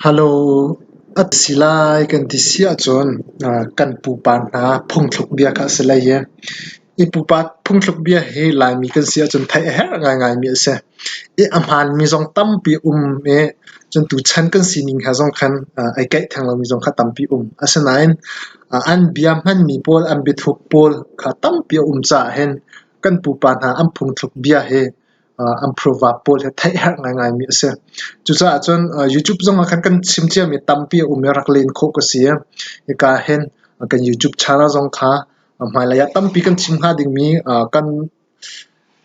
Halo a si lai kan ti si ahcun kan pupa hna phungthluk bia kha a si lai i hi pupa phungthluk bia hi Laimi kan si ahcun theih a herh ngaingaimi a si. I a hmaanmi zong tampi a um i cun tuchan kan sining he zong khan ai kaih theng lomi zong kha tampi a um. Asinain an bia hmanmi pawl, an biathuk pawl kha tampi a um caah hin kan pupa hna an phungthluk bia hi an proverb pawl hi theih herh ngaingaimi a si. Cucaah cun YouTube zong ah khan kan chim ciami tampi a um i rak len khawh ka si. Hika hin kan YouTube channel zong kha hmailei ah tampi kan chim hnga dingmi kan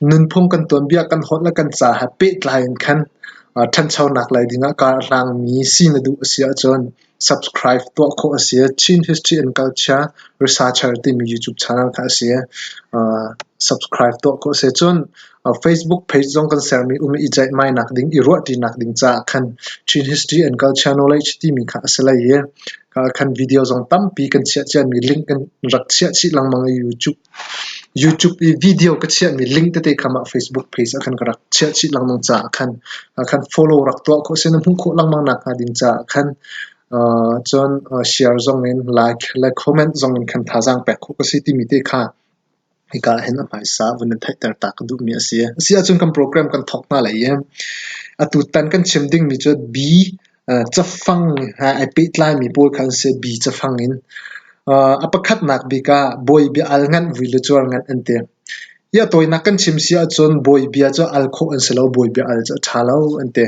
nunphung kan tuanbia kan holh le kan ca he pehtlai in khan ṭhanchonak lei dingah kar a hlangmi si na duh a si ahcun subscribe tuah khawh a si. Chin History and Culture Researcher timi YouTube channel kha a si. Subscribe tuah khawh a si. Cun Facebook page zong kan sermi um i ceihmainak ding, i ruahṭinak ding caah khan Chin History and Culture Knowledge timi kha a si lai i khan video zong tampi kan chiah ciami link kan rak chiah chih lengmang i YouTube YouTube i video ka chiahmi link tete kha mah Facebook page ah khan ka rak chiah chih lengmang caah khan khan follow rak tuah khawh si na hmuh khawh lengmang nak hnga ding caah khan cun share zong in like le comment zong in khan thazaang pek khawh ka si timi te kha hika ah hin a hmaisa vun in theihter ta ka duhmi a si. A si ahcun kan program kan thawk hna lai i atu tan kan chim dingmi cu B cafang he ai pehtlaimi pawl kha an si. B cafang in. A pakhatnak bik ah bawi bia al nganh vui le cuar nganh an ti. Hi a tawinak kan chim si ahcun bawi bia cu al khawh an si lo, bawi bia al cu a ṭha lo an ti.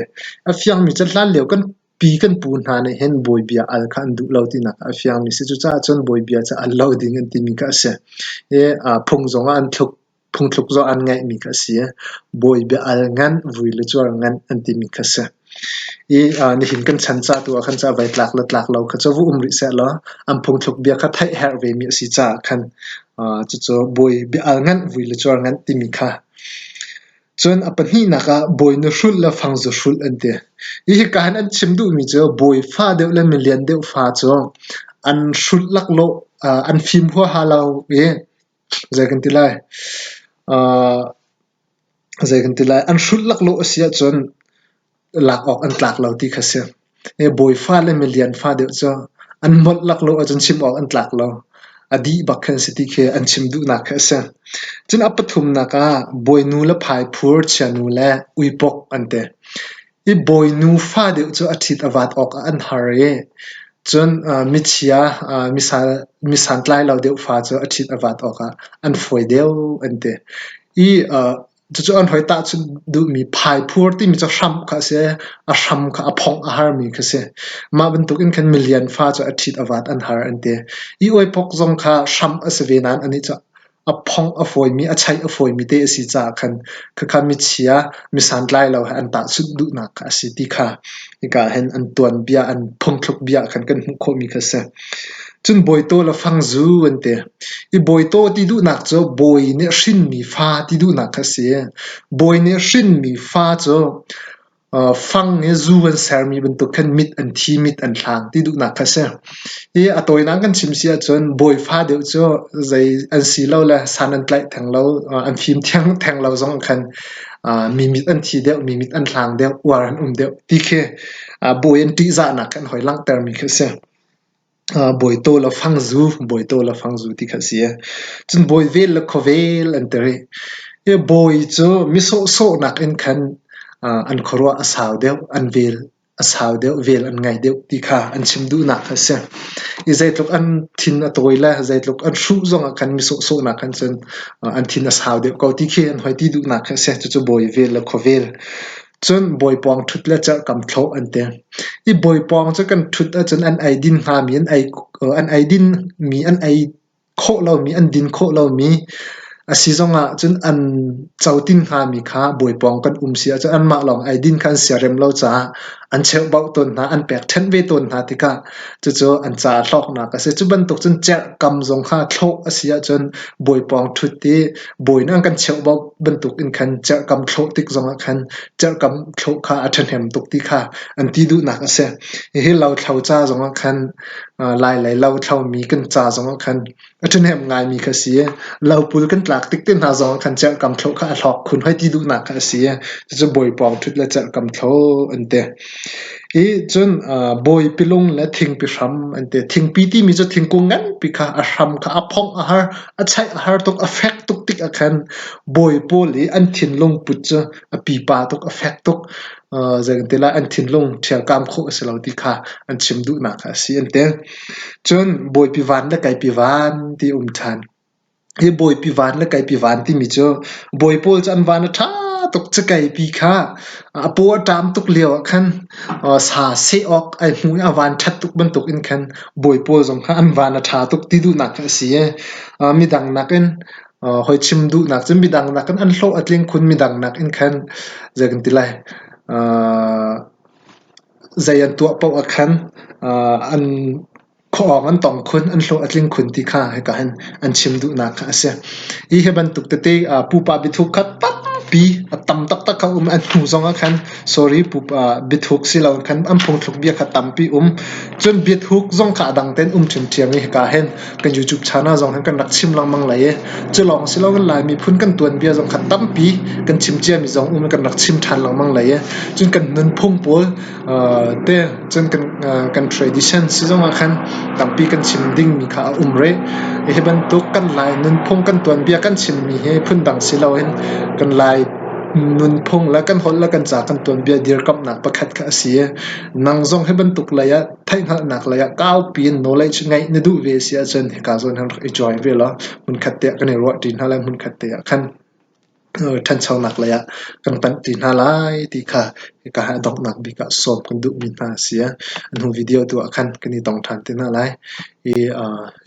A fiangmi cu hlanlio kan pi kan pu hna nih hin bawi bia al kha an duh lo tinak a fiangmi si. Cucaah cun bawi bia cu al lo ding an timi kha a si. I phung zongah an thluk phungthluk zong an ngeihmi kha a si. Bawi bia al ngan, vui le cuar ngan an timi kha a si. I nihin kan chan ca tu ah khan ca vai tlak le tlak lo kha cu vu um rih seh law an phungthluk bia kha theih herh vemi a si caah khan cucu bawi bia al ngan, vui le cuar ngan timi kha. Cun a pahnihnak ah bawi nuhrulh le fangzu hrulh an ti. Hihi ka han an chim duhmi cu bawi fa deuh le milian deuh fa cu an hrulh laklawh, an fim huaha lo i Zei kan ti lai? Zei kan ti lai? An hrulh laklawh a si ahcun lak awk an tlak lo ti kha si. Bawi fa le milian fa deuh cu an molh laklawh ahcun chim awk an tlak lo. A dih bak khan si ti khi an chim duhnak khi a si. Cun a pathumnak ah bawinu le phaiphur, chianu le uipok an ti. Hi bawinu fa deuh cu a ṭhit a vat awk ah an har i cun michia mi santlai lo deuh fa cu a ṭhit a vat awk ah an fawi deuh an ti. I cucu an hoi tahchunh duhmi phaiphur timi cu hramh kha a si i a hram kha a phongh a harmi kha a si. Mah bantuk in khan milian fa cu a ṭhit a vat an har an ti. I uaipok zong kha hramh a si ve nain anih cu a phongh a fawimi, a chaih a fawimi te a si caah khan khakha michia, mi santlai lo he an tahchunh duhnak kha a si ti kha hika hin an tuanbia, an phungthluk bia khan kan hmuh khawhmi kha a si. Cun bawitaw le fangzu an ti. I bawitaw ti duhnak cu bawi nih hrinmi fa ti duhnak kha a si. Bawi nih hrinmi fa cu Fang i zu an sermi bantuk khan mit an thi, mit an hlang ti duhnak kha a si. Hi a tawinak kan chim si ahcun bawifa deuh cu zei an si lo le san an tlaih theng lo, an fim theng lo zong khan mi mit an thi deuh, mi mit an hlang deuh, uar an um deuh ti khi bawi an ṭihzahnak khan hoi langhtermi khi a si. Bawitaw le fangzu, bawitaw le fangzu ti kha a si. Cun bawi vel le khuavel an ti rih. Hi bawi cu mi sawhsawhnak in khan an khuaruah a sau deuh, an vel a sau deuh, vel an ngei deuh ti kha an chim duhnak kha a si. I zeitluk an thin a tawi le zeitluk an hruh zongah khan mi sawhsawhnak khan cun an thin a sau deuh ko ti khi an hoi ti duhnak kha a si. Cucu bawi vel le khuavel. Cun bawipawng ṭhut le cerhkam thlawh an ti. Hi bawipawng cu kan ṭhut ahcun an ei din hngami an ei an ei dinmi an ei khawh lomi an din khawh lomi a si zongah cun an cotin hngami kha bawipawng kan um si ahcun anmah lawng ei din kha an siarem lo caah an cheuhbauh tawn hna, an pekṭhenh ve tawn hna tikah cucu an caah hlawknak a si. Cu bantuk cun cerhkam zong kha thlawh a si ahcun bawipawng ṭhut i bawi nih an kan cheuhbauh bantuk in khan cerhkam thlawh tik zongah khan cerhkam thlawh kha a ṭhahnem tuk ti kha an ti duhnak a si. Hihi lothlo ca zongah khan Lai lei lothlomi kan ca zongah khan a ṭhahnem ngaimi kha a si i lopul kan tlak tik te hna zongah khan cerhkam thlawh kha a hlawk khun hoi ti duhnak kha a si i cucu bawipawng ṭhut le cerhkam thlawh an ti. I cun bawipi lung le thingpi hram an ti. Thingpi timi cu thingkung nganpi kha a hram kha a phongh a har, a chaih a har tuk, a fek tuk tik ah khan bawi pawl i an thinlung put cu a pipa tuk, a fek tuk. Zei kan ti lai, an thinlung ṭhialkam khawh a si lo ti kha an chim duhnak kha a si an ti. Cun bawipi van le kaipi van ti a um ṭhan. Hi bawipi van le kaipi van timi cu bawi pawl cu an van a ṭha tuk. Cakeipi kha a paw a ṭam tuk lio ah khan sa seh awk ai hmu i a van ṭhat tuk bantuk in khan bawi pawl zong kha an van a ṭha tuk ti duhnak kha a si i midang nakin hawi chim duhnak cun midang nakin an hlawh a tling khun midang nakin khan zei kan ti lai zei an tuah paoh ah khan an Khuaawng an tong khun, an hlawh a tling khun ti kha hika hin an chim duhnak kha a si. Hi hi bantuk tete pupa biathuk kha tampi a tam taktak kha um. An hnu zong ah khan sorry pupa biathuk si lo khan an phungthluk bia kha tampi um. Cun biathuk zong kha a dang tein um ṭhiamṭhiam i hika hin kan YouTube channel zong hin kan rak chim lengmang lai i cu lawng si loin Lai miphun kan tuanbia zong kha tampi kan chim ciami zong um i kan rak chim ṭhan lengmang lai i cun kan nunphung pawl te cun kan kan tradition si zongah khan tampi kan chim dingmi kha a um rih. Hi bantuk kan Lai nunphung kan tuanbia kan chimmi hi phundang si loin kan Lai nunphung le kan holh le kan ca kan tuanbia dirkamhnak pakhat kha a si i nang zong hi bantuk lei ah theihhngalhnak lei ah kaupi in knowledge ngeih na duh ve si ahcun hika zawn hin rak i join ve law hmunkhat te ah kan i ruahṭi hna lai hmunkhat te ah khan ṭhanchonak lei ah kan panh ti hna lai ti kha hika hi a donghnak bik ah sawm kan duhmi hna a si. A hnu video tu ah khan kan i tong ṭhan te hna lai. I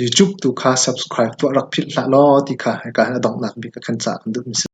YouTube tu kha subscribe tuah rak philh hlah law ti kha hika hi a donghnak bik ah khan cah kan duhmi a si.